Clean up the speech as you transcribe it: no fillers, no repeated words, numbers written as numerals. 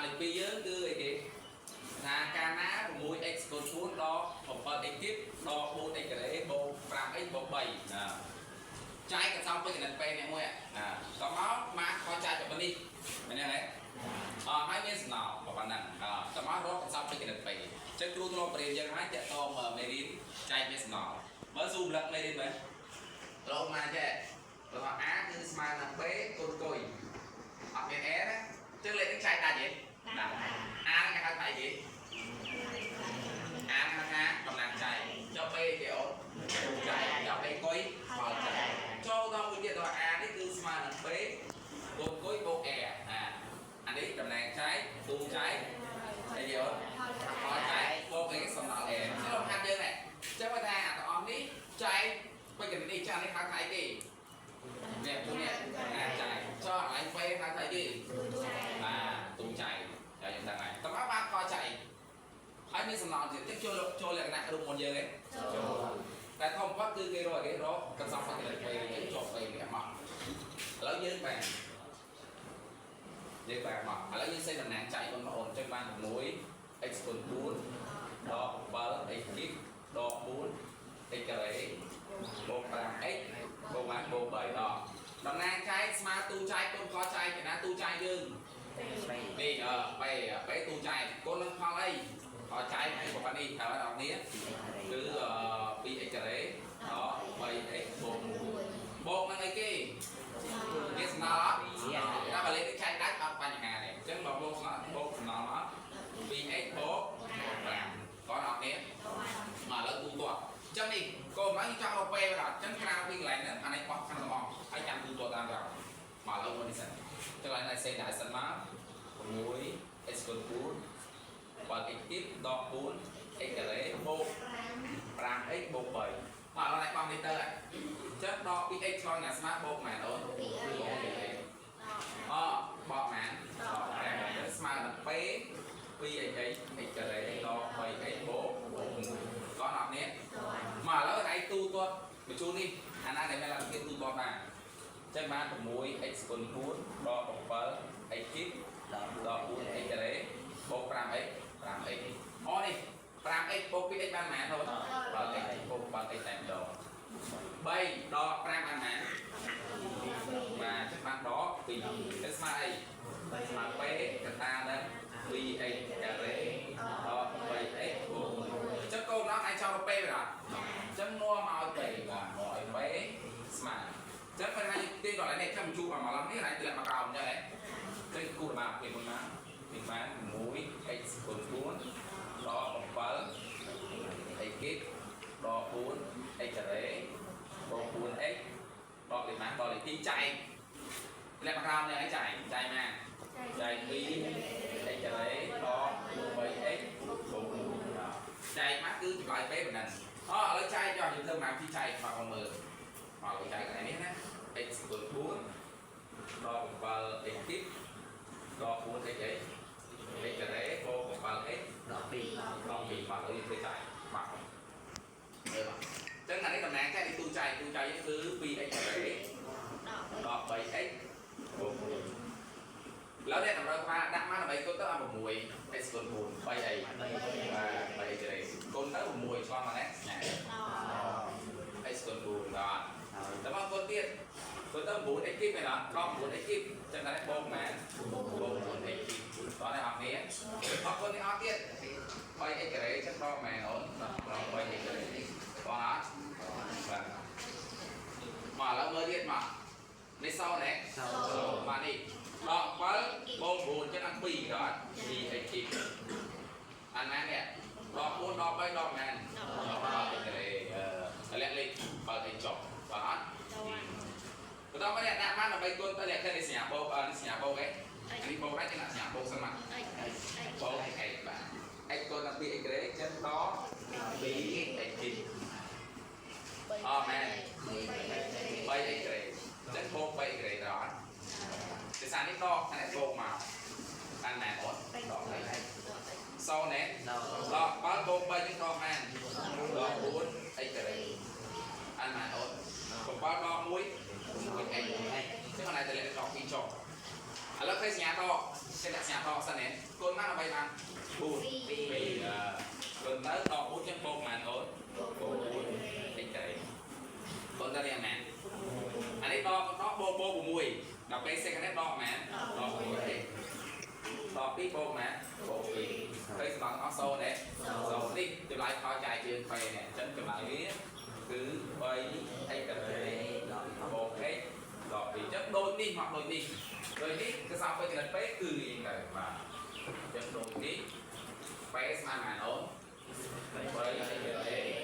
លេខ2យើងគឺអីគេថាកាលណា 6x គុណ4ដល់ 7x គីបដល់ 4x ការ៉េបូក 5x បូក3ណាចែកកសោពេញកណិត p នេះមួយណាតមកម៉ាក់ខចែកទៅប៉ុណ្នេះមែនទេអហើយមានសំណល់ប៉ុណ្ណឹងអតមករកកសោពេញកណិត p អញ្ចឹងគ្រូធ្លាប់បរៀនយើងហើយតាក់តងមេរៀនចែកមានសំណល់មើលស៊ូមលឹកមេរៀនមើលលោមកចេះរបស់ A គឺស្មើនឹង B គុណគុយអត់មាន A ណាអញ្ចឹងលេខនេះចែកដាច់ទេដាច់ A គេហៅថាអីគេ A ហៅថាតំណាងចែកចុះ B គេអូនចែកចុះ B គុយផលចែកចូលដល់មួយទៀតដល់ A នេះគឺស្មើនឹង B គុណគុយបូក A អាអានេះតំណាងចែកទូចែកអីគេអូនផលចែកបូកអីសំណល់ A ចឹងលំហាត់យើងនេះចឹងបើថាអាទាំងអស់នេះចែកពេញកណិតនេះចានេះហៅថាអីគេនេះពួកនេះណាចែកចុះកន្លែង B ហៅថាអីគេបាទទូចែកចាយើងដឹងហើយតើមកបានផលចែកហើយមានសំណល់ទៀតចឹងចូលចូលលក្ខណៈរូបមន្តយើងឯងចូលតែធំបំផុតគឺគេរកគេរកកន្សោះបច្ចុប្បន្នពេលជាប់ពេលនេះមកឥឡូវយើងបានយើងបានមកឥឡូវយើងសេតំណាងចែកបងប្អូនចឹងបាន6 x គុណ4ដក7 x គីបដក4 x ការ៉េបូក 5x បូកបានបូក3ដកតំណាងចែកស្មើទូចែកគុណផលចែកណាទូចែកយើងនេះអឺបេបេទូចែកគុណនឹងផលអីផលចែកគឺប្រព័ន្ធនេះតើបងប្អូននេះគឺ 2x ការ៉េដក 3x បូក1បូកនឹងអីគេមានសំណល់អត់តែបើលេខនេះចែកដាច់អត់បញ្ហាទេអញ្ចឹងបើបូកសំណល់បូកសំណល់មក 2x បូក5តោះអ្នកនេះមកឥឡូវទូទាត់អញ្ចឹងនេះកូនឡើងចង់រកពេលដល់អញ្ចឹងក្រៅពីកន្លែងហ្នឹងអានេះបោះខាងទាំងអស់ហើយចាំទូទាត់តាមក្រោយមកឥឡូវមុននេះសិនចន្លែងណាសេដាក់សិនមក6 x គុណ4បើ x គីបដក4 x ការ៉េបូក 5x បូក3មកឥឡូវនេះបោះនេះទៅអញ្ចឹងដក 2x ឆ្លងណាស្មើបូកប៉ុន្មានអូនបូក 2x អបកប៉ុន្មានដក5ស្មើនឹង p 2x x ការ៉េដក 3x បូក1កោះអត់នេះមកឥឡូវឯងទូទាត់បញ្ជូននេះអាណាដែលមានលទ្ធភាពទូទាត់បានអញ្ចឹងបាន 6x គុណ4ដក 7x គីបដក 4x ការ៉េបូក 5x 5x អូនេះ 5x បូក 2x បានប៉ុន្មានអូន 7x បូក 7x តែម្ដង3ដក5បានប៉ុន្មានបាទចឹងបានដក2ទៅស្មើអីស្មើ p កតានឹង 2x ការ៉េដក 3x បូក1ចឹងកូនដល់ឯងចង់រក p មែនអត់ចឹងនាំឲ្យ p បាទនាំឲ្យ p ស្មើចឹងបើថាទីកន្លែងនេះចាំជួបអាមកឡងនេះឯងទម្លាក់មកក្រោមចឹងហ៎ចឹងគូរបស់ពីមុនមកពីបាន 6x គុណ4ដក7 x គីបដក4 x ការ៉េបូក 4x ដកលេខម៉ានដកលេខ2ចែកធ្លាក់មកក្រោមនេះឲ្យចែកចែកមកចែក2 x ការ៉េដក 3x បូក1ចែកមកគឺចម្លើយ p ប៉ុណ្ណឹងអូឥឡូវចែកចុះយើងធ្វើមកទីចែកមកមើលមកឥឡូវចែកកន្លែងនេះណា x គុណ4ដក 7x គីបដក 4x អី x ការ៉េបូក 7x ដក2 ដក2បាទឥឡូវយើងធ្វើចែកបាទមើលបាទអញ្ចឹងអានេះតំណាងចែកនេះទូចែកទូចែកនេះគឺ 2x ការ៉េដក 3x បូក1ឥឡូវនេះតម្រូវថាដាក់មកដើម្បីគុណទៅអា6 x គុណ4 3អីបាទ 3x ការ៉េគុណទៅ6ឆ្លងមកណាសញ្ញា x គុណ4បាទតែមកគុណទៀតគុណទៅ 9x គីបមែនអត់ដក 9x គីបអញ្ចឹងតែបូកប៉ុន្មានបូក 9x គីបតោះនេះអត់នេះអត់គុណនេះអត់ទៀត 3x ការ៉េចឹងដកមែនអូនដក 3x ការ៉េបងអត់បាទមកឥឡូវមើលទៀតមកនេះសូនហ៎ សូ បាទនេះដក7បូក9ចឹងអា2ដល់ 2x គីបអាណានេះដក4ដក3ដកមែនដក 7x ការ៉េអឺលាក់លេខ 7x ចុះបាទអត់បន្តមកនេះដាក់បានដើម្បីគុណទៅនេះឃើញនេះសញ្ញាបូកនេះសញ្ញាបូកឯងនេះបូកហើយគេដាក់សញ្ញាបូកសិនមកបូក x បាទ x គុណដល់ 2x ការ៉េចឹងដក 2x គីបអមែន 3x ការ៉េចឹងបូក 3x ការ៉េដល់អត់ភាសានេះដកអានេះបូកមកបានមែនអូនដក3សូនណែដក7បូក3ចឹងដកមែនដក 4x ការ៉េអានមែនអូន7ដក1 1x ចឹងអនឡាញតែលេខដក2ចុះឥឡូវឃើញសញ្ញាដកចេះដាក់សញ្ញាដកសិនណា 3បាន4 2អឺគុណទៅដក4ចឹងបូកប៉ុន្មានអូនបូក4 x ការ៉េគុណទៅយ៉ាងណាអានេះដកដកបូកបូក6ដល់ពេលសេកនេះដកប៉ុន្មានដក6ទេដក2បូកប៉ុន្មានបូក2ទៅស្មងអស់0ទេ0នេះចម្លើយខចែកជាង3នេះអញ្ចឹងចម្លើយវាគឺ3 x ការ៉េបូក x ដក2អញ្ចឹងដូចនេះមកដូចនេះដូចនេះគឺសល់ទៅចំណិត p គឺងាយទៅបាទអញ្ចឹងដូចនេះ p ស្មើប៉ុន្មានអូន3 x ការ៉េ